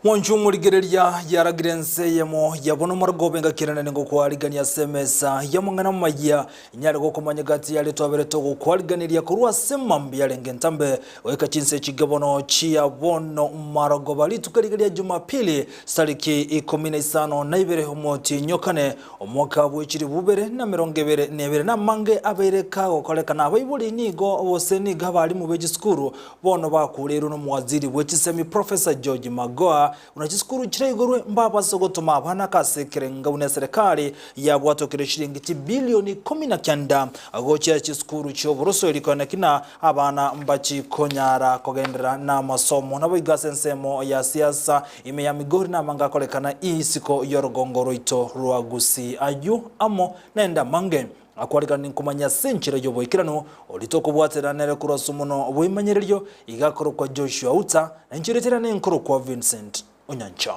Mwanche omorigereria yaragire ense eyemo ya bono omorogoba engaki ere nene ngokwarigania ase emesa y'amang'ana amayia, inyare gokomanya gati yaria twabere togokwariganeria korwa ase mambia yarenge entambe goika chinsa echinge bono chia bono marogoba rituko riga ria Jumapili tariki ikomi na isano na ibere omotienyi o kane omwaka bw'echilifu bibere na emerongo ebere na ebere namange abeire kagokorekana abaibori nigo gose nigo abalimu be chisukuru Bono bakureirwe nomowaziri bwe chisemi Professor George Magoha buna chisukuru chiraigorwe mbabase gotoma abana ase ekerenga buna eserekari yabwatokire chiringi chibilioni ikomi na kianda gochia chisukuru chioboroso eri koeneki na abana mbachi konyara kogenderera namasomo. Naboigo ase ensemo ya siasa ime ya Migori namanga akorekana isiko yorogongo rwaito rwa Gusii ayio amo nende amange. Akwarikana ninkomanya ase enchera y'oboikeranu, oria tokobwaterana nere korwa ase omonwa bw'emanyererio, iga akorokwa Joshua Uta, na inche rieta riane nkorokwa Vincent Onyancha.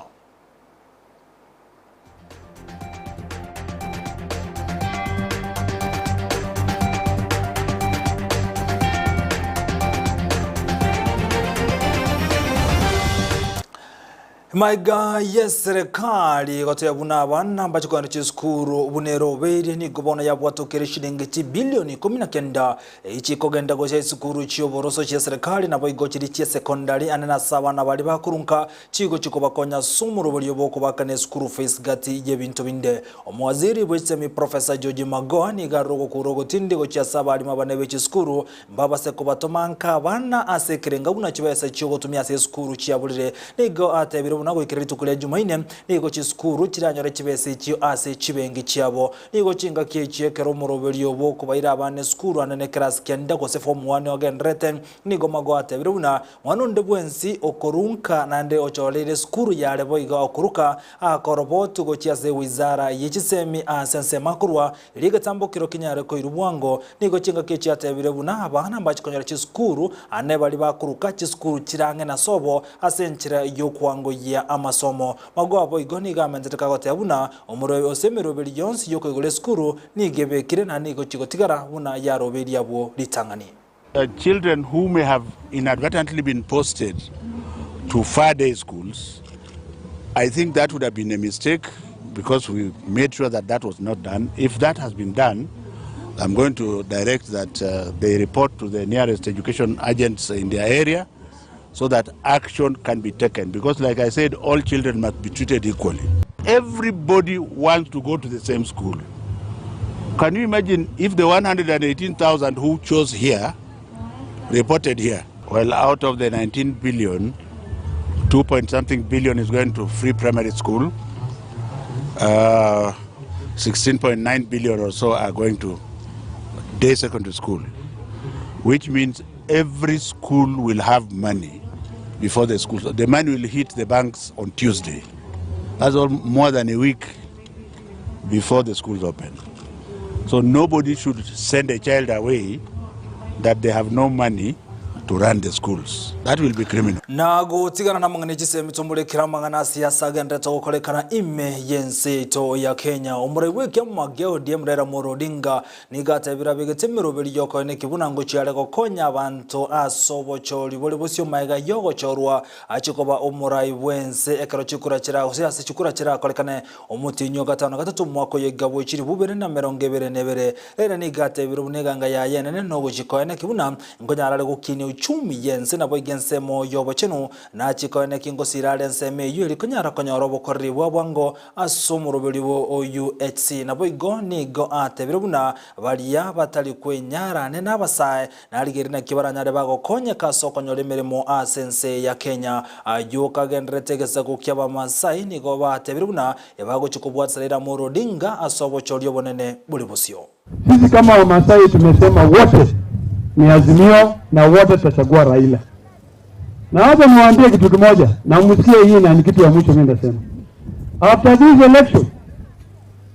Maiga y'eserekari gotebia buna abana mbache kogenda chisukuru buna erobeirie nigo bono yabwatokire chilingi chibilioni ikomi na kenda eyi chikogenda gochia chisukuru chi'oboroso chi'eserekari naboigo chiria chi'esekondari ande nase abana baria bakorunka chigochia kobakonya ase omoroberio bw'okobakana esukuru fees gati y'ebinto binde. Omowaziri bw'echisemi Professor George Magoha nigo arure ogokura ogotindi gochia ase abarimu abanene b'echisukuru Mbabase kobatoma nka abana ase ekerenga buna chibesa chi'ogotumia ase esukuru chiaborire. Nigo atebire buna goikera rituko ria Jumaine, nigo chisukuru chiranyore chibesa echio ase chibenki chiabo. Nigo chingaki echio ekero omoroberio bw'okobaira abana esukuru ande nekerasi kianda gose form one ogendererete, nigo Magoha atebire buna mwana onde bwensi okorunka naende ochoreire esukuru yare boigo okoruka akoroboti gochia ase ewizara ye chisemi ase ensemo akorwa Erio egetambokero kinyare koirwa bwango, nigo chingaki chiatebire buna abana mbache konyora chisukuru, ane baria bakoruka chisukuru chire ang'e na sobo ase enchera y'okwangoyia amasomo. Magoa boigo nigo amentete kagoteba buna omorobe ose emeroberi yonsi y'okoigora esukuru nigo ebekire na nigo chigotigara buna yarobeiri abwo ritang'ani. Children who may have inadvertently been posted to far day schools, I think that would have been a mistake because we made sure that that was not done. If that has been done, I'm going to direct that uh, they report to the nearest education agents in their area so that action can be taken. Because, like I said, all children must be treated equally. Everybody wants to go to the same school. Can you imagine if the 118,000 who chose here reported here? Well, out of the 19 billion, 2 point something billion is going to free primary school. Uh, 16.9 billion or so are going to day secondary school, which means every school will have money before the school. The money will hit the banks on Tuesday. That's all more than a week before the schools open. So nobody should send a child away that they have no money to run the schools. That will be criminal. Na gotigana namang'ana echisemi tomorekere amang'ana ase ase agenderete gokorekana ime y'ense yaito ya Kenya. Omorai bw'ekiama gia ODM Raila Amolo Odinga Nigo atebire abegete emeroberi y'okoeneki buna ngochia are gokonya abanto ase obochori bore bosio magega y'ogochorwa achie koba omorai bw'ense ekero chikura chira gose ase chikura chirakorekane omotienyi o gatano na gatato omwaka oyo iga bwe chilifu bibere na emerongo ebere na ebere. Raila nigo atebire buna eganga yaye enene nogochia koeneki buna nkonyara are gokinia uchumi y'ense naboigo ensemo y'obochenu nachie koeneki ngosira are ensemo eyio eri konyara konyora obokoreri bwa bwango Ase omoroberi bw'OUHC naboigo nigo atebire buna baria batari kwenyara ane nabasae narigereria naki baranyare bagokonyeka ase okonyora emeremo ase ense ya Kenya. Ayio kagendererete egesaku ki'Abamasai nigo batebire buna ebagochia kobwatisa Raila Amolo Odinga ase obochori obonene bore bosio. Sisi kama Wamasai tumesema wote ni Azimio na wote tutachagua Raila. Na wacha niwaambie kitu kimoja na msikie hii na ni kitu ya mwisho mimi ndasema. After this election,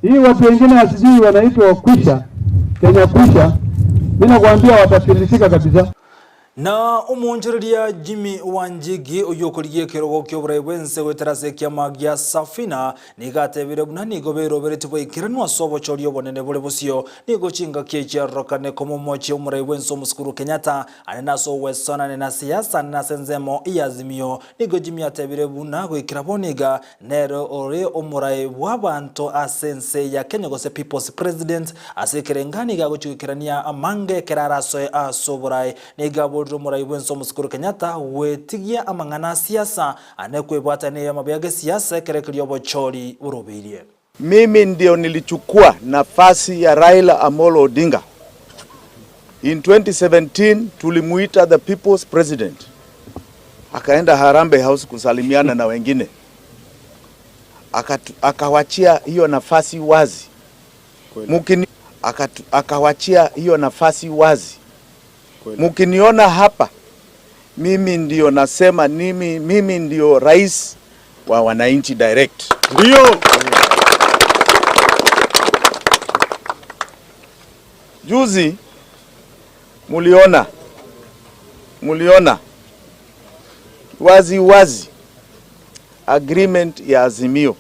hii watu wengine wasijui wanaitwa kwisha, Kenya kwisha, mimi nakwambia watafilisika kabisa. Na omoonchoreria Jimmy Wanjigi, oyio okorigia ekerogo ki'oborai bw'ense goetera ase ekiama gia Safina, nigo atebire buna nigo beroberetie boikeranu ase obochori obonene bore bosio. Nigo chingaki echi chiarorokane komomochia omorai bw'ense Omosikuru Kenyatta anene ase ogwesonane na siasa anene ase ensemo y'Azimio. Nigo Jimmy atebire buna goikera bono iga Nere ore omoraai bw'abanto ase ense ya Kenya gose People's President ase ekerenga nigo agochia goikerania amange ekero arasoe ase oboraai. Nigo aborire omoraai bw'ense Omosikuru Kenyatta gwetigia amang'ana a siasa ane kwebwatania ey'amabe a gesiasa ekero ekeria obochori borobeirie. Mimi ndio nilichukua nafasi ya Raila Amolo Odinga. In 2017 tulimuita the people's president. Akaenda Harambee House kusalimiana na wengine. Akatu, akawachia hiyo nafasi wazi. Mukini, akatu, akawachia hiyo nafasi wazi. Mukiniona hapa mimi ndio nasema nimi, mimi ndio rais wa wananchi direct. Ndio. Juzi muliona muliona wazi wazi agreement ya Azimio.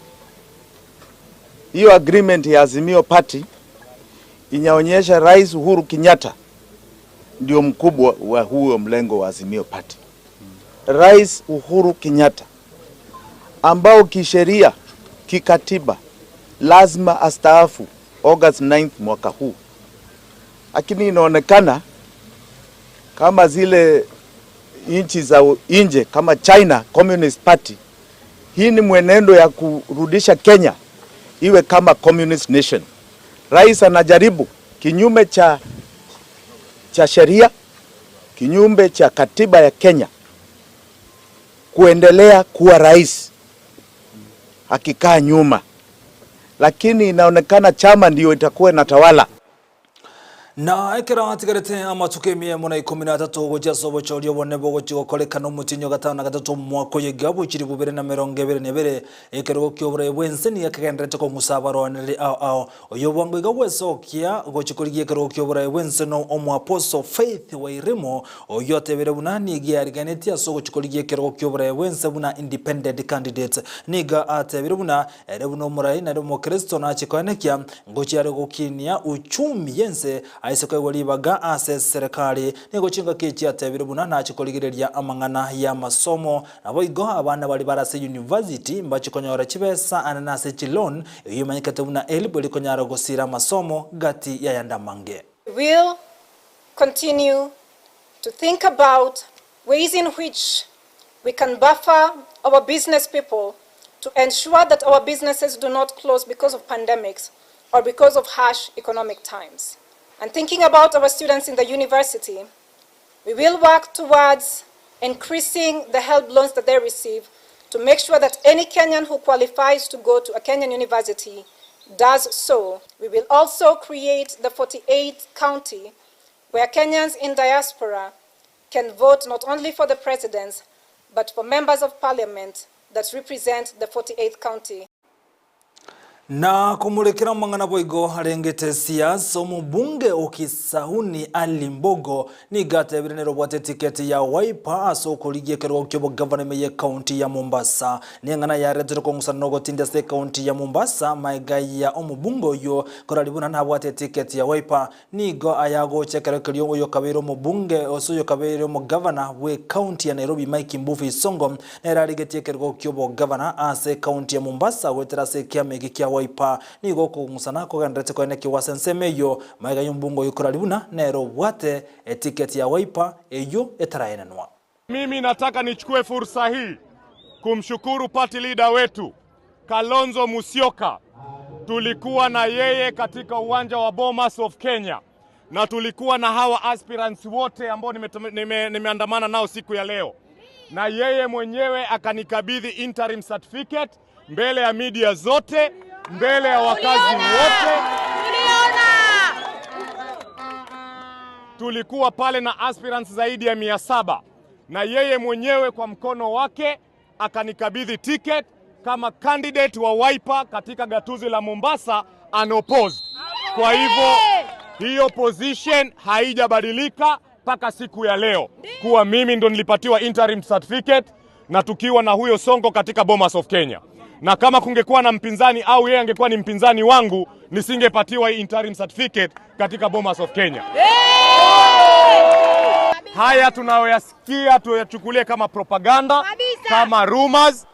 Hiyo agreement ya Azimio Party inaonyesha Rais Uhuru Kenyatta ndio mkubwa wa huo mlengo wa Azimio Party. Rais Uhuru Kenyatta ambao kisheria, kikatiba lazima astaafu August 9 mwaka huu, lakini inaonekana kama zile nchi za nje kama China Communist Party, hii ni mwenendo ya kurudisha Kenya iwe kama communist nation. Rais anajaribu kinyume cha, cha sheria, kinyume cha katiba ya Kenya kuendelea kuwa rais akikaa nyuma, lakini inaonekana chama ndiyo itakuwa inatawala. Na ekero atigarete amatuko emia emo na ikomi na atato gochia ase obochori obonene bogochia gokorekana omotienyi o gatano na gatato omwaka oyo egeabu 2022, ekerogo ki'oborai bw'ense nigo kegendererete kong'usa abarwanereri ao ao. Oyo bwango iga gwesokia gochia korigia ekerogo ki'oborai bw'ense no Omoapostle Faith Wairimu, oyio otebire buna nigo eariganetie ase ogochia korigia ekerogo ki'oborai bw'ense buna independent candidate. Nigo atebire buna Ere buna omorai naende omokristo nachie koenekia ngochia are gokinia uchumi y'ense aise koegwa ribaga ase eserekari. Nigo chingaki echi atebire buna nachie korigereria amang'ana y'amasomo. Naboigo abana baria bare ase university mbachie konyora chibesa anene ase chiloan eyio emanyekete buna HELB erikonyara gosira amasomo gati y'ayande amange. We will continue to think about ways in which we can buffer our business people to ensure that our businesses do not close because of pandemics or because of harsh economic times. And thinking about our students in the university, we will work towards increasing the HELB loans that they receive to make sure that any Kenyan who qualifies to go to a Kenyan university does so. We will also create the 48th county where Kenyans in diaspora can vote not only for the president but for members of parliament that represent the 48th county. Na komorekera amang'ana boigo arengete siasa, omobunge o Kisauni Ali Mbogo nigo atebire nere obwate etiketi ya Wiper ase okorigia ekerogo ki'obogavana ime y'ecounty ya Mombasa. Neng'ana yaretire okong'usana na ogotindia ase ecounty ya Mombasa maega ya omobunge oyio korari buna nabwate etiketi ya Wiper. Nigo aya agocha ekero keria oyokabeire omobunge gose oyokabeire omogavana bw'ecounty ya Nairobi Mike Mbuvi Sonko nere arigetie ekerogo ki'obogavana ase ecounty ya Mombasa goetera ase ekiama eke kia Wiper. Nigo okong'usana kogendererete koenekigwa ase ensemo eyio magega y'omobunge oyio korari buna nere obwate etiketi ya Wiper eyio etaraenanwa. Mimi nataka nichukue fursa hii kumshukuru party leader wetu Kalonzo Musyoka. Tulikuwa na yeye katika uwanja wa Bomas of Kenya na tulikuwa na hawa aspirants wote ambao nimeandamana nime, nime nao siku ya leo, na yeye mwenyewe akanikabidhi interim certificate mbele ya media zote, mbele ya wakazi wote. Tulikuwa pale na aspirants zaidi ya 700 na yeye mwenyewe kwa mkono wake akanikabidhi ticket kama candidate wa Wiper katika gatuzi la Mombasa unopposed. Kwa hivyo hiyo position haijabadilika. mpaka siku ya leo kuwa mimi ndo nilipatiwa interim certificate na tukiwa na huyo Sonko katika Bomas of Kenya, na kama kungekuwa na mpinzani au yeye angekuwa ni mpinzani wangu nisingepatiwa hii interim certificate katika Bomas of Kenya. Haya tunayoyasikia tuyachukulie kama propaganda, kama rumors.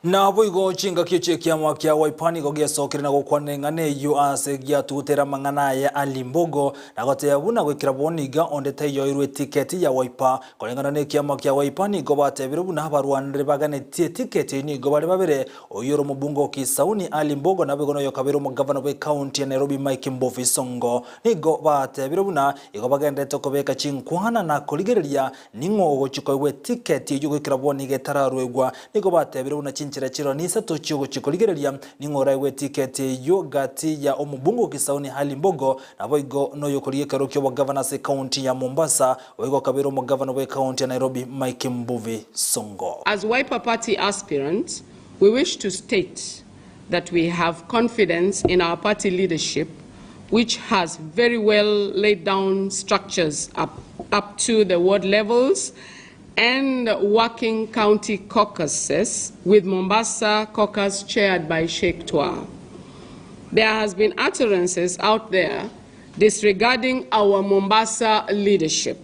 Nabo igo chingaki echi ekiama kia Wiper nigo giesokire na gokwana eng'ana eyio ase giatugutera amang'ana aya Ali Mbogo na goteba buna goikera bono iga onde taiyoirwe etiketi ya Wiper. Koreng'ana na ekiama kia Wiper nigo batebire buna abarwanire baganetie etiketi eyio nigo bare babere, oyio ore omobunge o Kisauni Ali Mbogo naboigo noyo kabere omogavana bwe county ya Nairobi Mike Mbuvi Sonko. Nigo batebire buna igo bagenderete kobeka chinkwana na korigereria Ning'o ogochia koegwa etiketi eyio goikera bono iga etararuegwa? Nigo batebire buna chinchera chiroro nisato chi'ogochia korigereria ning'o oraegwe etiketi eyio gati ya omobunge o Kisauni Ali Mbogo naboigo noyokorigia ekerogo ki'obogavana ase ekaunti ya Mombasa boigo okabeire omogavana bw'ekaunti ya Nairobi Mike Mbuvi Sonko. As Wiper Party aspirants, we wish to state that we have confidence in our party leadership which has very well laid down structures up, up to the ward levels and working county caucuses with Mombasa caucus chaired by Sheikh Twa. There has been utterances out there disregarding our Mombasa leadership.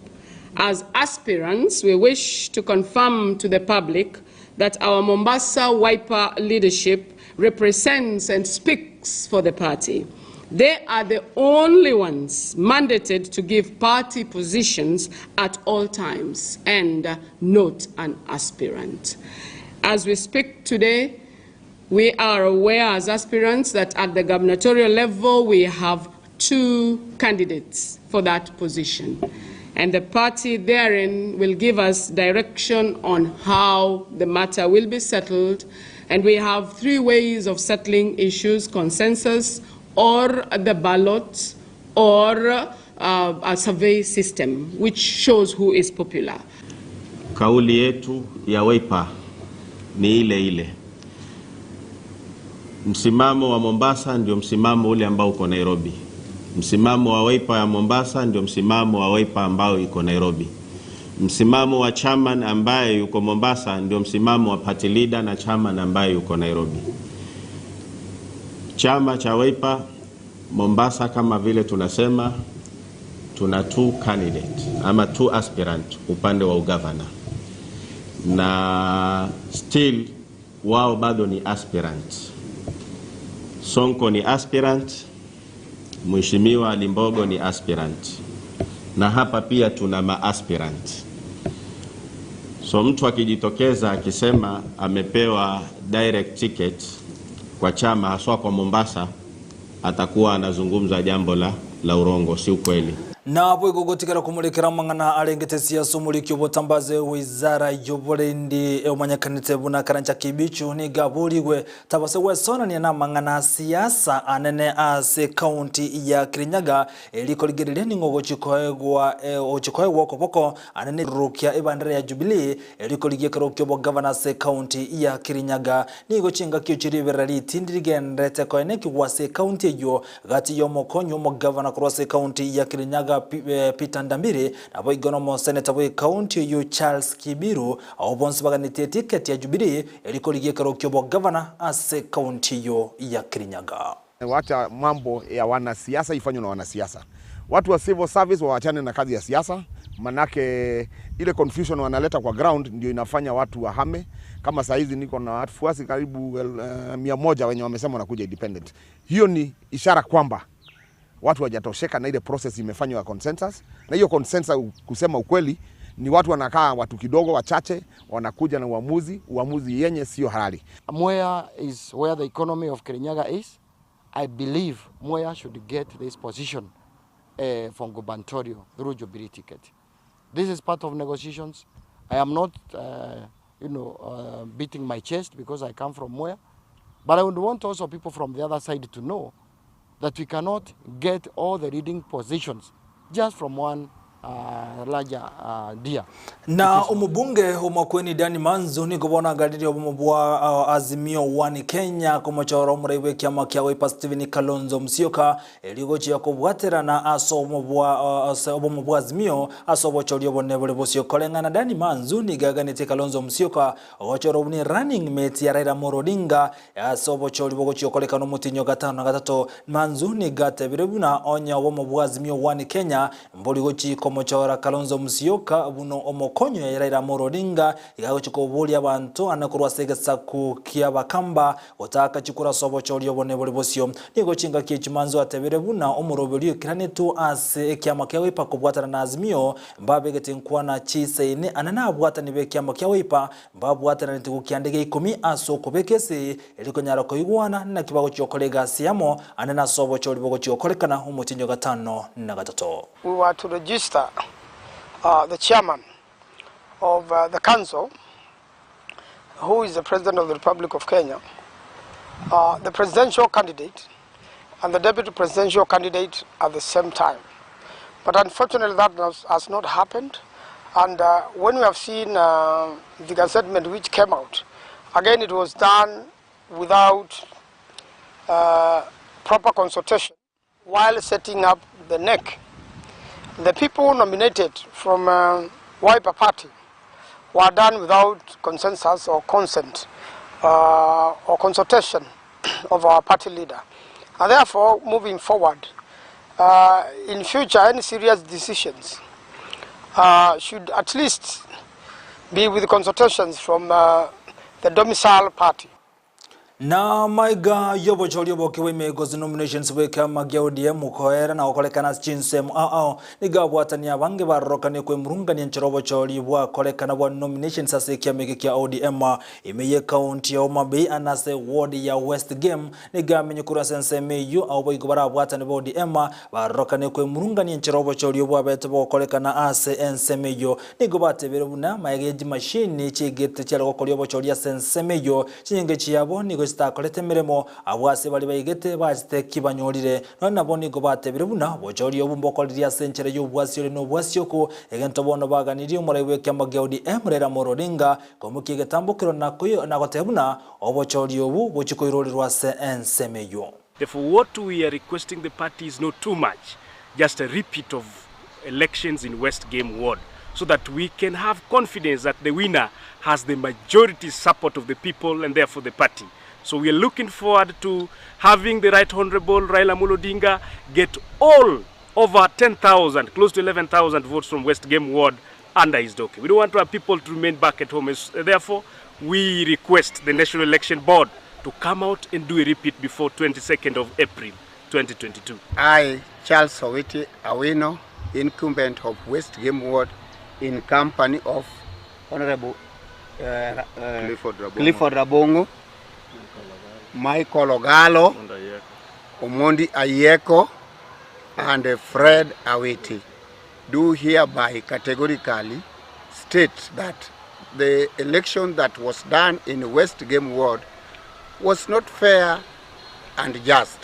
As aspirants, we wish to confirm to the public that our Mombasa Wiper leadership represents and speaks for the party. They are the only ones mandated to give party positions at all times and not an aspirant. As we speak today, we are aware as aspirants that at the gubernatorial level we have two candidates for that position. And the party therein will give us direction on how the matter will be settled. And we have three ways of settling issues consensus, or the ballot, or a survey system, which shows who is popular. Kauli yetu ya Wiper ni ile ile. Msimamo wa Mombasa ndio msimamo ule ambao uko Nairobi. Msimamo wa Wiper ya Mombasa ndio msimamo wa Wiper ambao iko Nairobi. Msimamo wa chairman ambaye yuko Mombasa ndio msimamo wa party leader na chairman ambaye yuko Nairobi. Chama cha Wiper Mombasa, kama vile tunasema, tuna two candidate ama two aspirant upande wa ugavana, na still wao bado ni aspirant. Sonko ni aspirant, Mheshimiwa Ali Mbogo ni aspirant, na hapa pia tuna maaspirant. So mtu akijitokeza akisema amepewa direct ticket kwa chama haswa kwa Mombasa, atakuwa anazungumza jambo la, la urongo, si ukweli. Nabo igogotigera kumulikira mang'ana arengete siasa omoriki obotambaze wizara y'oborendi omanyekanete buna Karanja Kibichu niga aborigwe tabase gwesonania na mang'ana a siasa anene ase county ya Kirinyaga erikorigereria ning'o ogochikoegwa ogochikoegwa okoboko anene rukia ebandera ya Jubilee erikorigia ekero kia obogavana ase county ya Kirinyaga nigo chingaki chiriberera ritindi rigenderete koenekigwa ase county eywo gati ya omokonyi omogavana korwa ase county ya Kirinyaga Peter Ndambiri nabo igo nomoseneta bwe county eyo Charles Kibiru abo bonsi baganetie ticket ya Jubilee erikorigia ekero kia obogavana ase county eyo ya Kirinyaga. Wacha mambo ya wanasiasa ifanywe na wanasiasa. Watu wa civil service waachane na kazi ya siasa, manake ile confusion wanaleta kwa ground ndio inafanya watu wahame. Kama saa hizi niko na wafuasi karibu 100 wenye wamesema wanakuja independent. Hiyo ni ishara kwamba watu hawajatosheka na ile process imefanywa ya consensus, na hiyo consensus, kusema ukweli, ni watu wanakaa watu kidogo wachache wanakuja na uamuzi, uamuzi yenye sio halali. Mwea is where the economy of Kirinyaga is. I believe Mwea should get this position from gubernatorial through Jubilee ticket. This is part of negotiations. I am not, beating my chest because I come from Mwea, but I would want also people from the other side to know that we cannot get all the leading positions just from one uh, larger uh, deer. Na omobunge omokueni Danny Manzu nigo bono aganirie obomo bwa Azimio One Kenya komochora omorai bw'ekiama kia Wiper Stephen Kalonzo Musyoka erio gochia kobwaterana ase obomo bwa ase obomo bwa Azimio ase obochori obonene bore bosio. Koreng'ana Danny Manzu nigo aganetie Kalonzo Musyoka ogochorwa buna erunning mate ya Raila Amolo Odinga Ase obochori bogochia gokorekana omotienyi o gatano na gatato, Manzu nigo atebire buna onye obomo bwa Azimio One Kenya mbori gochi komochora Kalonzo Musyoka buna omokonyi oye Raila Amolo Odinga iga agochi koboria abanto ane korwa ase egesaku kia Abakamba gotaaka chikura ase obochori obone bore bosio. Nigo chingaki echi Manzu atebire buna omoroberio oikeranetwe ase ekiama kia Wiper kobwatana na Azimio mbabegete nkwana chisaine ane nabwatani bekiama kia Wiper Mbabwatananeti gokianda gia ikomi ase okobeka ase erio konyara koigwana naki bagochia gokora egasi amo ande nase obochori bogochia gokorekana omotienyi o gatano na gatato. We were to register the chairman of the council who is the president of the Republic of Kenya, the presidential candidate and the deputy presidential candidate at the same time. But unfortunately that has not happened and uh, when we have seen uh, the gazettement which came out, again it was done without uh, proper consultation while setting up the NEC. The people nominated from uh, Wiper Party were done without consensus or consent uh, or consultation of our party leader. And therefore, moving forward, uh, in future, any serious decisions uh, should at least be with consultations from uh, the domicile party. Na maiga y'obochori oboke bw'emegos nominations bw'ekiama gia ODM koera na gokorekana ase chinsemo ao ao nigo abwatani abange barorokanie kwemurungania enchera obochori bwakorekana bwa nominations ase ekiama eke kia ODM Ime y'Ekaunti ya Homa Bay ande ase ward ya West Gem nigo amenye korwa ase ensemo eyio abwo boigo barabwatane ba ODM barorokane kwemurungania enchera obochori obwabete bogokorekana ase ensemo eyio. Nigo batebire buna magega ye chimashini chiaigete chiare gokoria obochori ase ensemo eyio chinyinge chiabo nigo chitakorete emeremo abwo ase baria baigete bachete kibanyorire. Nonya nabo nigo batebire buna obochori obo mbokoririe ase enchera y'obwasi ore nobwasioku egento bono baganirie omorai bw'ekiama gia ODM Raila Amolo Odinga Koimokia egetambokero na goteba buna obochori obu bochie koirorerwa ase ensemo eyio. Therefore what we are requesting the party is not too much, just a repeat of elections in West Game ward so that we can have confidence that the winner has the majority support of the people and therefore the party. So we are looking forward to having the Right Honorable Raila Amolo Odinga get all over 10,000, close to 11,000 votes from West Game ward under his docket. We don't want our people to remain back at home. Therefore, we request the National Election Board to come out and do a repeat before 22nd of April 2022. I, Charles Owiti Awino, incumbent of West Game Ward, in company of Honorable uh, uh, Clifford Rabongo, Clifford Rabongo Michael Ogalo, Omondi Ayeko, and Fred Awiti, do hereby categorically state that the election that was done in West Game Ward was not fair and just.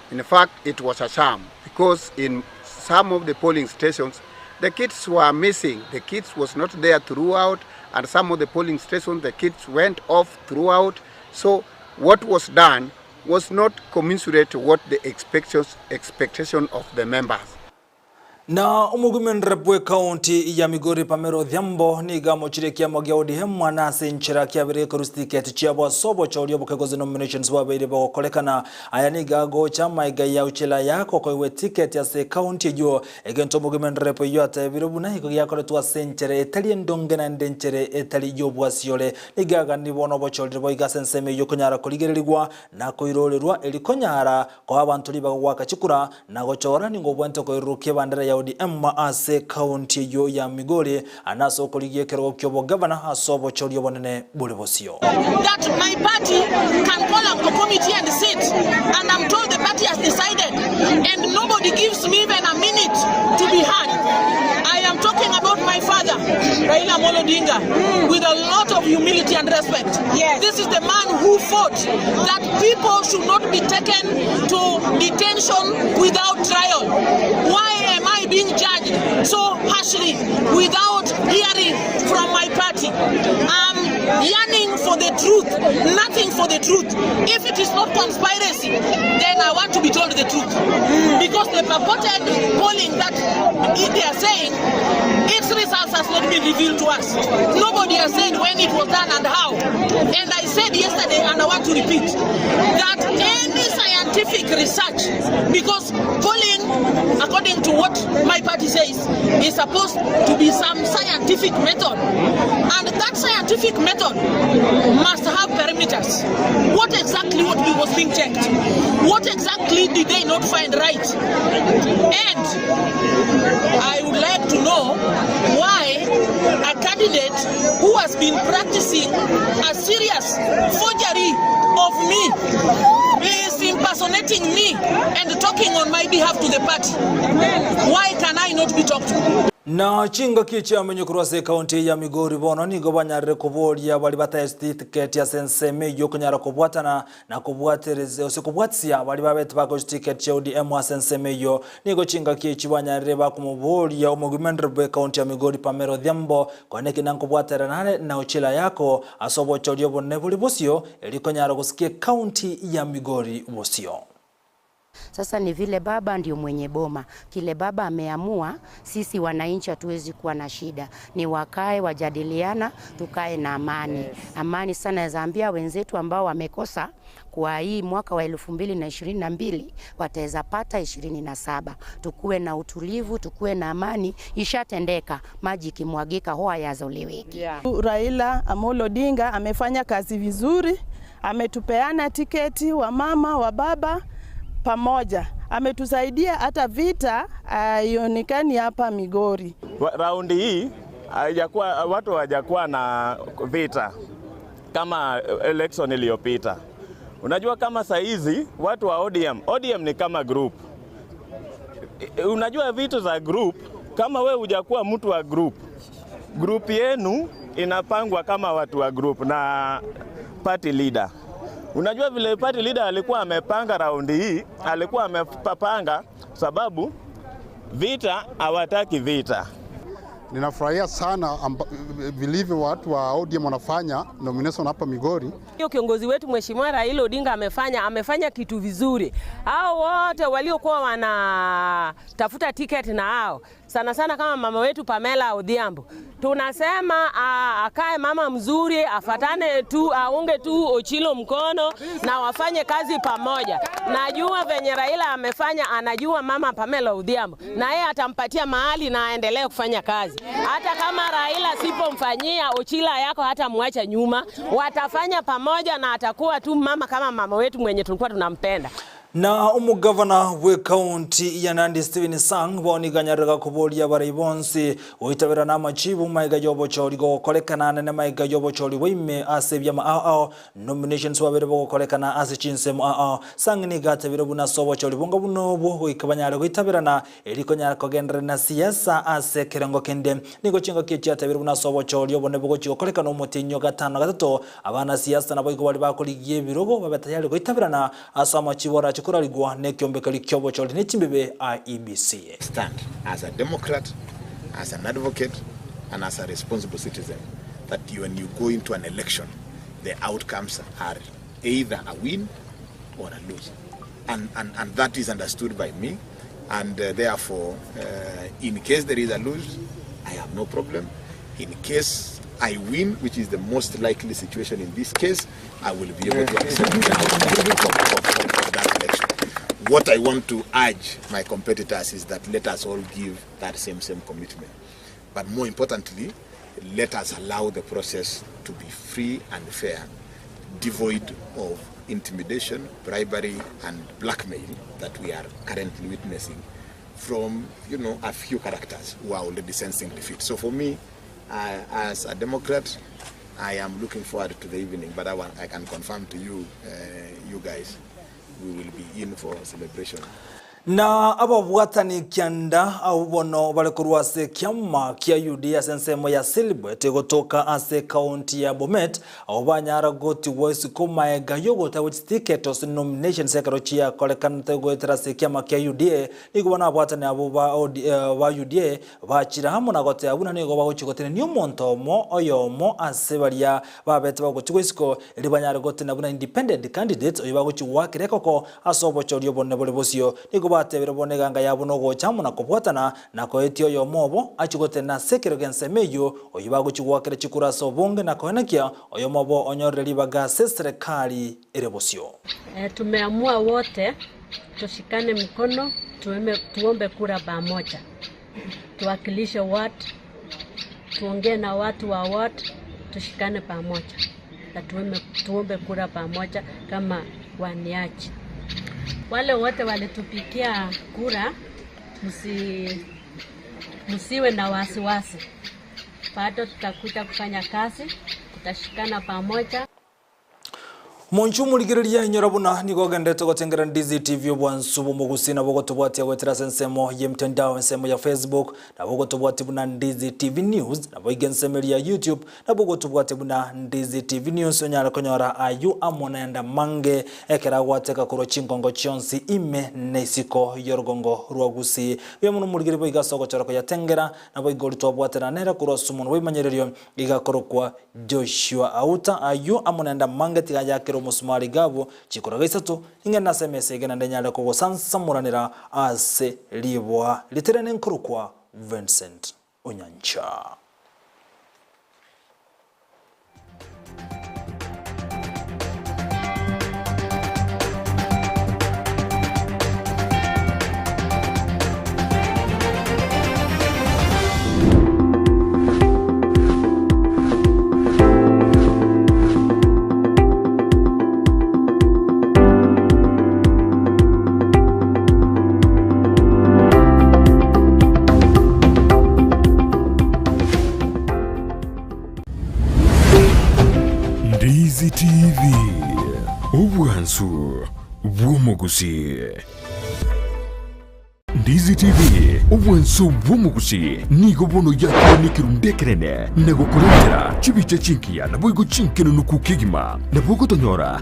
In fact, it was a sham because in some of the polling stations, the kids were missing. The kids was not there throughout, and some of the polling stations, the kids went off throughout. So what was done was not commensurate to what the expectations, expectation of the members. Na omogumin rep bw'ecounty ya Migori Pamela Odhiambo nigo amochire ekiama gia ODM mwana ase enchera kiabeire gekorwa chitiketi chiabo ase obochori obokegozi nominations bwabeire bogokorekana. Aya nigo agocha amaiga ya Uchila Yako koigwa etiketi ase ecounty eyio egento omogumin rep oyio atebire buna igo giakoretwe ase enchera etari endonge naende enchera etari y'obwasiore. Nigo aganiri bono obochorire boigo ase ensemo eyio konyara korigererigwa na koirorerwa erio konyara Koa abanto ribaga goaka chikura na gochora nigo obwenerete koirurukia ebandera ya ODM ase ekaunti eyio ya Migori na ase okorigia ekerogo ki'obogavana ase obochori obonene bore bosio. That my party can call a committee and sit and I'm told the party has decided and nobody gives me even a minute to be heard. I am talking about my father, Raila. Amolo Odinga with a lot of humility and respect. This is the man who fought that people should not be taken to detention without trial. Why am I being judged so harshly without hearing from my party? I'm yearning for the truth, nothing for the truth. If it is not conspiracy, then I want to be told the truth. Because the purported polling that they are saying, its results has not been revealed to us. Nobody has said when it was done and how. And I said yesterday, and I want to repeat, that any scientific research, because polling, according to what my party says, is supposed to be some scientific method. And that scientific method must have parameters. What exactly what was being checked? What exactly did they not find right? And I would like to know why a candidate who has been practicing a serious forgery of me is impersonating me and talking on my behalf to the party. Why can I not be talked to? Na chingaki chiamenye korwa ase ekaunti ya Migori bono nigo banyarire koboria baria bataeseti tiketi ase ensemo eyio konyara kobwatana na kobwaterisia gose kobwatisia baria babete bakochia tiketi chia ODM ase ensemo eyio. Nigo chingaki echi banyarire bakomoboria omogwimendere bw'ekaunti ya Migori Pamela Odhiambo konya ekina nkobwaterana are na Ochila Ayako ase obochori obonene bore bosio erio konyara gosikia ekaunti ya Migori bosio. Sasa ni vile baba ndio mwenye boma, kile baba ameamua, sisi wananchi hatuwezi kuwa na shida. Ni wakae wajadiliana, tukae na amani. Amani sana naweza ambia wenzetu ambao wamekosa kwa hii mwaka wa 2022 wataweza pata 27. Tukuwe na utulivu, tukuwe na amani. Ishatendeka, maji ikimwagika huwa hayazoleweki. Raila Amolo Odinga amefanya kazi vizuri, ametupeana tiketi wa mama wa baba pamoja, ametusaidia hata vita haionekani hapa Migori. Raundi hii haijakuwa, watu hawajakuwa na vita kama election iliyopita. Unajua kama saa hizi watu wa ODM, ODM ni kama group. Unajua vitu za group, kama we hujakuwa mtu wa group, group yenu inapangwa kama watu wa group na party leader. Unajua vile party leader alikuwa amepanga raundi hii, alikuwa amepanga sababu vita hawataki vita. Ninafurahia sana vilivyo watu wa ODM wanafanya nomination hapa Migori. Hiyo kiongozi wetu Mheshimiwa Raila Odinga amefanya kitu vizuri. Hao wote waliokuwa wanatafuta ticket na hao sana sana kama mama wetu Pamela Odhiambo, tunasema akae mama mzuri, afatane tu, aunge tu Ochilo mkono na wafanye kazi pamoja. Najua venye Raila amefanya, anajua mama Pamela Odhiambo na yeye atampatia mahali na aendelee kufanya kazi. Hata kama Raila sipomfanyia Ochila yako hata muacha nyuma, watafanya pamoja na atakuwa tu mama kama mama wetu mwenye tulikuwa tunampenda. Na omogavana bw'ekaunti ya Nandi Stephen Sang boniganyarega koboria barai bonsi goitabera na amachibu maiga y'obochori gogokorekana nene maiga y'obochori bwaime ase ebiama ao ao nominations babere bogokorekana ase chinsemo ao ao Sang nigo atabire buna ase obochori bonga buna obwo goika banyare goitaberana eri konyara kogenderera na siasa ase ekerengo kende nigo chingaki chiatabire buna ase obochori obone bogochi gokorekana omotenyo gatano gatato abana siasa nabo igo bari bakorigia ebirogo babe tayari goitaberana ase amachibu orache korarigwa nekiombekeri kiobochori nechimbebe IEBC. Stand as a Democrat, as an advocate, and as a responsible citizen that when you go into an election, the outcomes are either a win or a lose. And that is understood by me. And therefore, in case there is a lose, I have no problem. In case I win, which is the most likely situation in this case, I will be able to accept the outcome of that election. What I want to urge my competitors is that let us all give that same commitment. But more importantly, let us allow the process to be free and fair, devoid of intimidation, bribery, and blackmail that we are currently witnessing from a few characters who are already sensing defeat. So for me, as a Democrat, I am looking forward to the evening, but I can confirm to you guys, we will be in for celebration. Na ababwatani kianda abwo bono bare korwa ase ekiama kia Yudea ase ensemo ya Silibwet egotoka ase ekaunti ya Bomet, abwo banyara gotigwa isiko maega y'ogotaegwa chiticket gose nominations ekero chiakorekanete goetera ase ekiama kia UDA, nigo bono abwatani abwo ba ba UDA bachire amo na goteba buna nigo bagochia gotenenia omonto omo oyomo ase baria babete bagotigwa isiko erio banyare gotenena buna independent candidates oyio bagochia goakera ekoko Ase obochori obonene bore bosio, nigo batebire bono eganga yabo nogocha amo na kobwatana, na koetia oyomo obo achie gotenena ase ekero gi'ensemo eyio, oyio bagochia goakera chikura ase obonge na koenekia oyomo obo onyorire ribaga ase eserekari ere bosio. Tumeamua wote tushikane mkono tuombe kura pamoja tuwakilishe ward tuongee na watu wa ward tushikane pamoja na tuombe kura pamoja kama waniaji. Wale wote walitupigia kura msi, msiwe na wasiwasi, bado tutakuja kufanya kazi, tutashikana pamoja. Monche omorigereria inyora buna nigo ogenderete gotengera Ndizi TV obwansu bw'omogusii nabo ogotobwatia goetera ase ensemo y'emtandao ensemo ya Facebook nabo ogotobwatia buna Ndizi TV News naboigo ensemo eria ya YouTube nabo ogotobwatia buna Ndizi TV News onyare konyora ayio amo nayande amange ekero agwateka korwa chingongo chionsi ime na isiko y'orogongo rwa Gusii. Buya mono omorigereria boigo ase ogochora koyatengera naboigo oria twabwatana nere korwa ase omonwa bw'ebimanyererio iga akorokwa Joshua auta ayio amo naende amange tiga ayakere omosumari gabu chikuraga isato, ning'ende ase emesa ege naende nyare kogosansamoranera ase riboa ritirene nkorokwa Vincent Onyancha. Ndizi TV, obwansu bw'omogusii. Ndizi TV, obwanso bw'omogusi, nigo bono yakire nekerundu ekenene na gokorentera chibicha chingiya naboigo chinkenenuku kegima. Nabo ogotonyora.